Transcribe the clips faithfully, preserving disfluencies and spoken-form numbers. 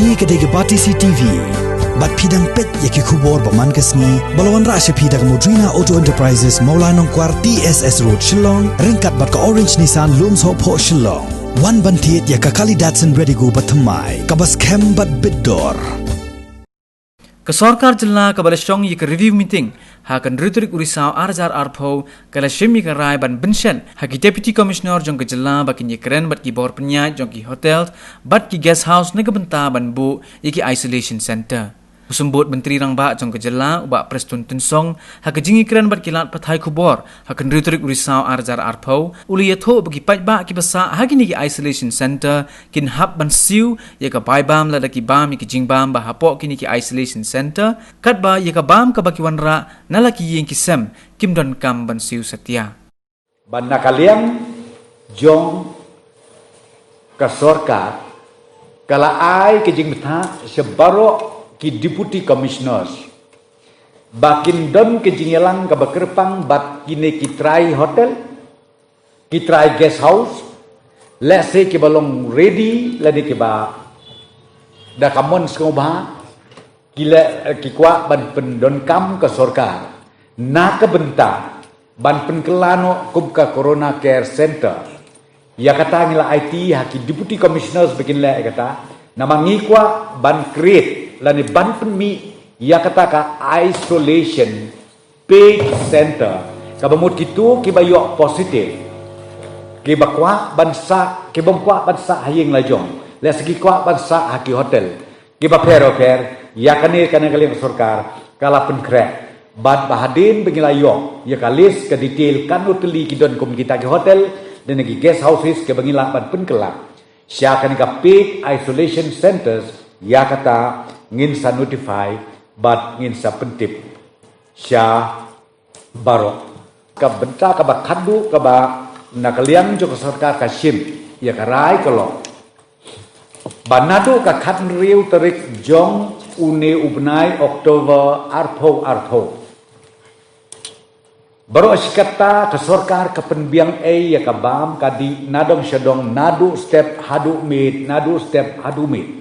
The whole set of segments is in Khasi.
Kane ka dei ka Batesi TV. Bad phi dang peit ïa ki khubor ba man ka sngi ba la wanrah sha phi da ka Modrina Auto Enterprises, Mawlai Nongkwar, T S S Road, Shillong, ryngkat bad ka Orange Nissan, Lumsohphoh, Shillong. Wan ban thied ïa ka Kali Datsun Redigo ba thymmai, kaba skhem bad bit dor. Ka sorkar jylla kaba la shong ïa ka review meeting ha ka hynriew tarik u Risaw ar hajar arphew, ka la shim ïa ka rai ban pynshet ha ki Deputy Commissioner jong ka jylla ba kin ïakren bad ki bor pynïaid jong ki hotel bad ki guest house na ka bynta ban buh ïa ki isolation center. U Symbud Myntri Rangbah jong ka jylla, u Bah Prestone Tynsong, ha ka jingïakren bad ki lad pathai khubor ha ka hynriew tarik u Risaw ar hajar arphew, u la ïathuh ba ki paidbah kiba sah ha kine ki isolation center kin hap ban siew ïa ka bai bam lada ki bam ïa ki jingbam ba hapoh kine ki isolation center, katba ïa ka bam kaba ki wanrah na la ki ïing ki sem kim donkam ban siew satia. Ba na ka liang jong ka sorkar ka la ai ka jingmyntoi sha baroh ki Deputy Commissioners ba kin don ka jingïalang kaba kyrpang bad kine ki trai hotel, ki trai guest house, lehse kiba long ready lane kiba da ka mon sngewbha, ki leh, ki kwah ban pyndonkam ka sorkar na ka bynta ban pynkylla noh kum ka Corona Care Center. Ïa kata ngi la aiti ha ki Deputy Commissioners ba kin leh ïa kata. Namar ngi kwah ban create lane ban pynmih ïa kata ka isolation paid center, kaba mut kito kiba ïoh positive, kiba kwah ban sah, kiba kwah ban sah ha ïing la jong, lehse ki kwah ban sah ha ki hotel, kiba pher ba pher, ïa kane, kane ka liang sorkar ka la pynkhreh. Bad ba hadien ba ngi la ïoh ïa ka list, ka detail, katno tylli ki don kum kita ki hotel, lane ki guest houses kiba ngi lah ban pynkylla sha kane ka paid isolation centers, ïa kata ngin sa notify bad ngin sa pyntip sha baroh. Ka bynta kaba khadduh kaba na ka liang jong ka sorkar ka shim ïa ka rai ka long ba naduh ka khathynriew tarik jong une u bnai October arphew arphew, baroh shi katta ka sorkar ka pynbiang ei ïa ka bam ka dih na dong sha dong, naduh step haduh miet, naduh step haduh miet.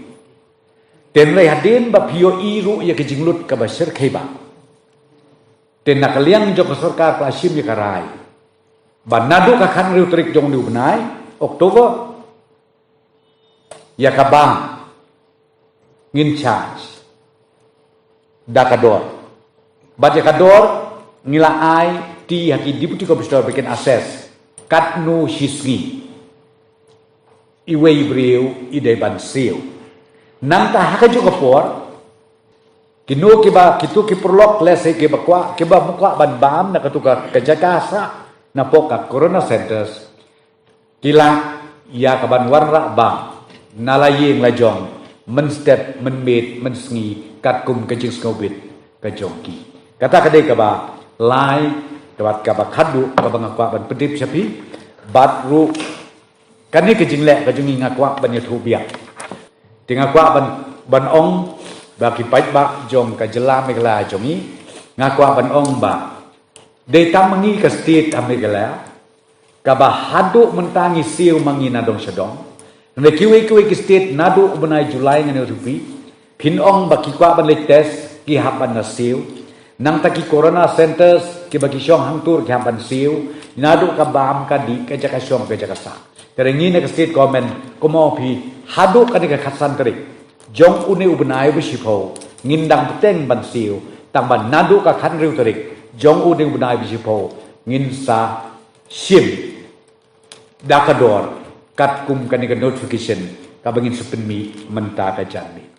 Te hynrei hadien ba phi ïohi ruh ïa ka jinglut kaba shyrkhei bha, te na ka liang jong ka sorkar ka la shim ïa ka rai ba naduh ka khathynriew tarik jong une u bnai October, ïa ka bam ngin charge da ka dor. Bad ïa ka dor ngi la aiti ha ki Deputy Commissioner ba kin assess katno shi sngi iwei i briew i dei ban siew. Nangta ha kajuh ka por, kino kiba, kito ki paralok, lehse kiba kwah, kiba kwah ban bam na kato ka, ka jaka sah napoh ka corona centers, ki lah ïa kaban wanrah bam na la ïing la jong, mynstep, mynmiet, mynsngi, katkum ka jingsngewbit ka jong ki. Kata ka dei kaba lai, kaba, kaba khadduh kaba nga kwah ban pyntip sha phi. Bad ruh kane ka jingleh ka jong ngi nga kwah ban ïathuh biang. Te nga kwah ban, ban ong ba ki paidbah jong ka jylla Meghalaya jong ngi, nga kwah ban ong ba dei tang ma ngi ka state ha Meghalaya kaba haduh mynta ngi siew ma ngi na dong sha dong. Hynrei kiwei kiwei ki state naduh u bnai July ngan ïathuh phi, phin ong ba ki kwah ban leit test ki hap ban da siew. Nangta ki corona centers kiba ki shong hangtur ki hap ban siew. Naduh ka bam ka dih, ka jaka shong, ka jaka sah. Te ngi na ka state government, kumno phi, haduh kane ka khatsan tarik jong une u bnai ba shiphew ngin dang bteng ban siew, tang ba naduh ka khathynriew tarik jong une u bnai ba shiphew ngin sa shim da ka dor katkum kane ka notification kaba ngin sa pynmih mynta ka janmiet.